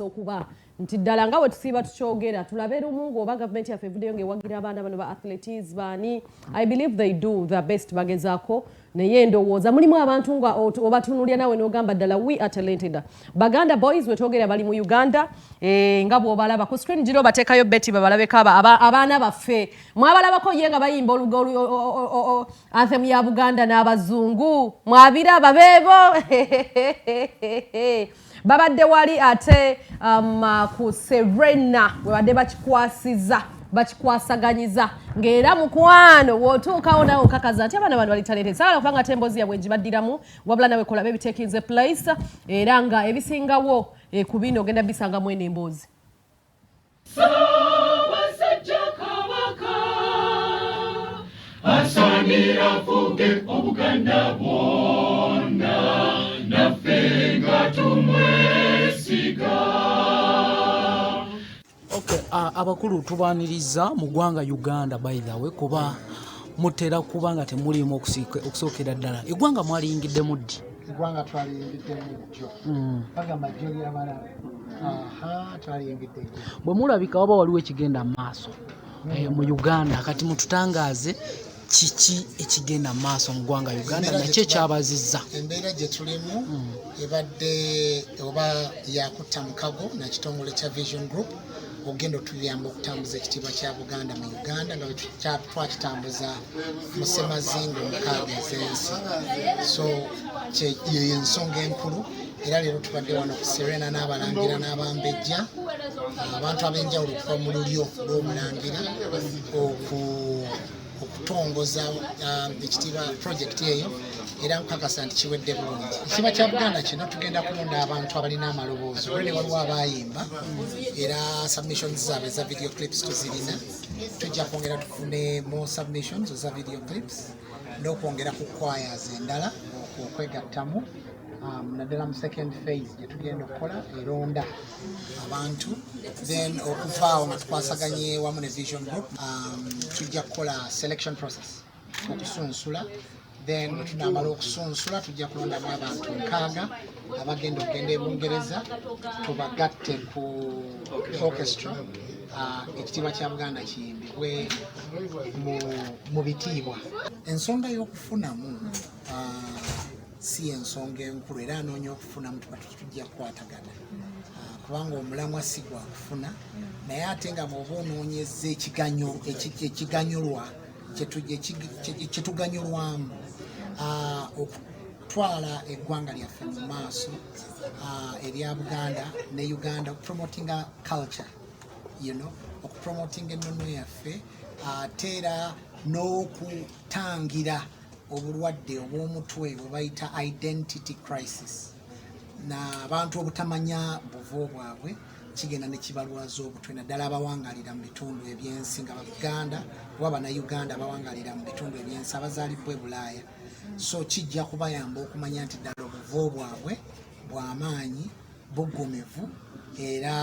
Okuba nti ddala nga bwe tusiiba tukyogera, tulabe lumu ng'oba gavumenti yaffe evuddeyo ng'ewagira abaana bano ba athletes baani. I believe they do the best, bagezaako, naye ndowooza mulimu abantu nga obatunulya nawe n'ogamba ddala we are talented. Baganda Boys wetwogera bali mu Uganda, nga bw'obalaba ku screen giro bateekayo Betty babalabeko. Abaana baffe mwabalabako ye nga bayimba anthem ya Buganda n'abazungu, mwabiraba beebo babadde wali ate ku Serena webadde bakikwasiza, bakikwasaganyiza, ng'era mukwano w'otuukawo nawe okakaza nti abaana bano bali talented. Saagala kubanga ate emboozi yabwe ngibaddiramu, wabula nawe kolabe ebitakinze place, era nga ebisingawo ku bino ogenda bisangamu eno emboozi. Ssaabasajja Kabaka asaanira afuge Obuganda bwonna, naffe nga tumwesiga. Okay, abakulu tubaaniriza mu ggwanga Uganda. By the way, kuba mutera kuba nga temuliimu okusookera ddala, eggwanga mwaliyingiddemu ddi? Eggwanga twaliyingiddemu jjo. Bagamba jjo lyabalabe. Aha, twaliyingidde jjo. Bwe mulabika waba waliwo ekigenda mu maaso mu Uganda, kati mututangaaze kiki ekigenda mu maaso mu ggwanga Uganda, Embeera nakyo ekyabazizza? Embeera gye tulimu ebadde oba yakutta mukago nakitongole kya Vision Group ogenda otuyamba okutambuza ekitiibwa kya Buganda mu Uganda, nga bwe twakitambuza mu semazinga 6 ez'ensi. So yeyo ensonga enkulu. Era leero tubadde wano ku Serena n'abalangira n'abambejja, abantu ab'enjawulo okuva mu lulyo lw'omulangira, okutongoza ekitiibwa project eyo, era nkakasa nti kiwedde bulungi. Ekitiibwa kya Buganda kino tugenda kulonda abantu abalina amaloboozi. Olwene waliwo abayimba, era submissions zaabwe eza video clips tuzirina. Tujja kwongera tufune more submissions eza video clips n'okwongera ku choirs endala okwegattamu, naddala mu second phase gye tugenda okukola eronda abantu. Then okuvaawo nga tukwasaganye wamu ne Vision Group, tujja kukola selection process okusunsula. Then bwe tunaamala okusunsula, tujja kulondamu abantu 60 abagenda okugenda e Bungereza, tubagatte ku orchestra, ekitiibwa kya Buganda kiyimbibwe mu bitiibwa. Ensonga y'okufunamu si ensonga enkulu, era anoonya okufunamu tuba tujja kukwatagana, kubanga omulamwa si gwa kufuna, naye ate nga bw'oba onoonyezza ekiganyulwa kyetuganyulwamu, okutwala eggwanga lyaffe mu maaso, erya Buganda ne Uganda, okupromotinga culture, okupromotinga ennono yaffe, ate era n'okutangira obulwadde obw'omutwe bwe bayita identity crisis, n'abantu obutamanya buvo bwabwe kigenda ne kibalwaza obutwe, naddala abawangalira mu bitundu ebyensi nga Baganda oba Bannayuganda abawangalira mu bitundu ebyensi abazaalibwa e Bulaaya. So kijja kubayamba okumanya nti ddala obuvo bwabwe bw'amaanyi, buggumivu, era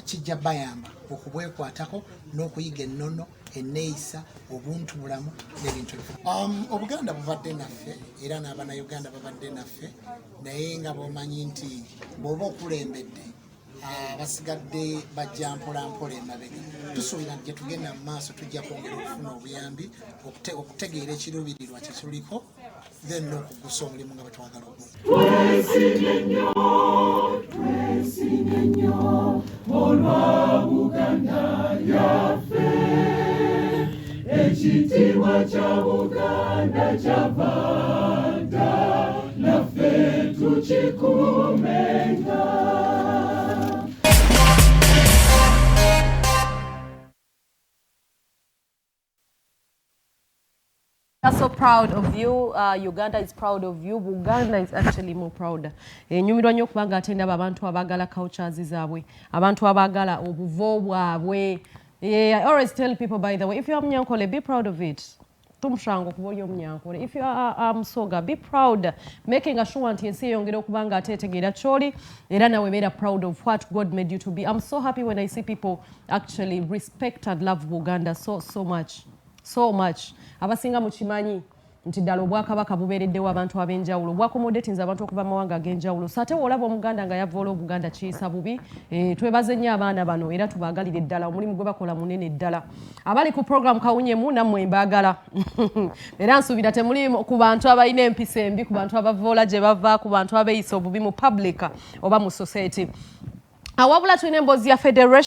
kijja bayamba okubwekwatako n'okuyiga ennono, enneeyisa, obuntu bulamu n'ebintu ebyo. Obuganda bubadde naffe, era n'Abannayuganda babadde naffe, naye nga bw'omanyi nti bw'oba okulembedde, abasigadde bajja mpola mpola emabega. Tusuubira nti gye tugenda mu maaso tujja kwongera okufuna obuyambi okutegeera ekiruubirirwa kye tuliko, then n'okugusa omulimu nga bwe twagala ogu. Twesimye nnyo, twesimye nnyo olwa Buganda yaffe. Ekitiibwa kya Buganda kyava dda, naffe tukikuumenga. We are so proud of you. Uganda is proud of you. Buganda is actually more proud. Nyumirwa nnyo okubanga ate ndaba abantu abaagala cultures zaabwe, abantu abaagala obuvo bwabwe. Yeah, I always tell people, by the way, if you are Munyankole, be proud of it. Tumushango kuba oli Omunyankole. If you are Musoga, be proud. Making sure nti ensi eyongera okuba nga ate etegeera ky'oli, era nawe beera proud of what God made you to be. I'm so happy when I see people actually respect and love Buganda so, so much. So much. Abasinga mukimanyi. Nti ddala obwakabaka bubeereddewo abantu ab'enjawulo, bwaccommodatinze abantu okuva mu mawanga ag'enjawulo. So ate woolaba Omuganda nga yavoola Obuganda, kiyisa bubi. Twebaze nnyo abaana bano era tubaagalire ddala omulimu gwe bakola munene ddala. Abali ku program Kawunyemu, nammwe mbaagala, era nsuubira temuli ku bantu abalina empisa embi, ku bantu abavoola gye bava, ku bantu abeeyisa obubi mu public oba mu society. Awabula tulina emboozi ya federation.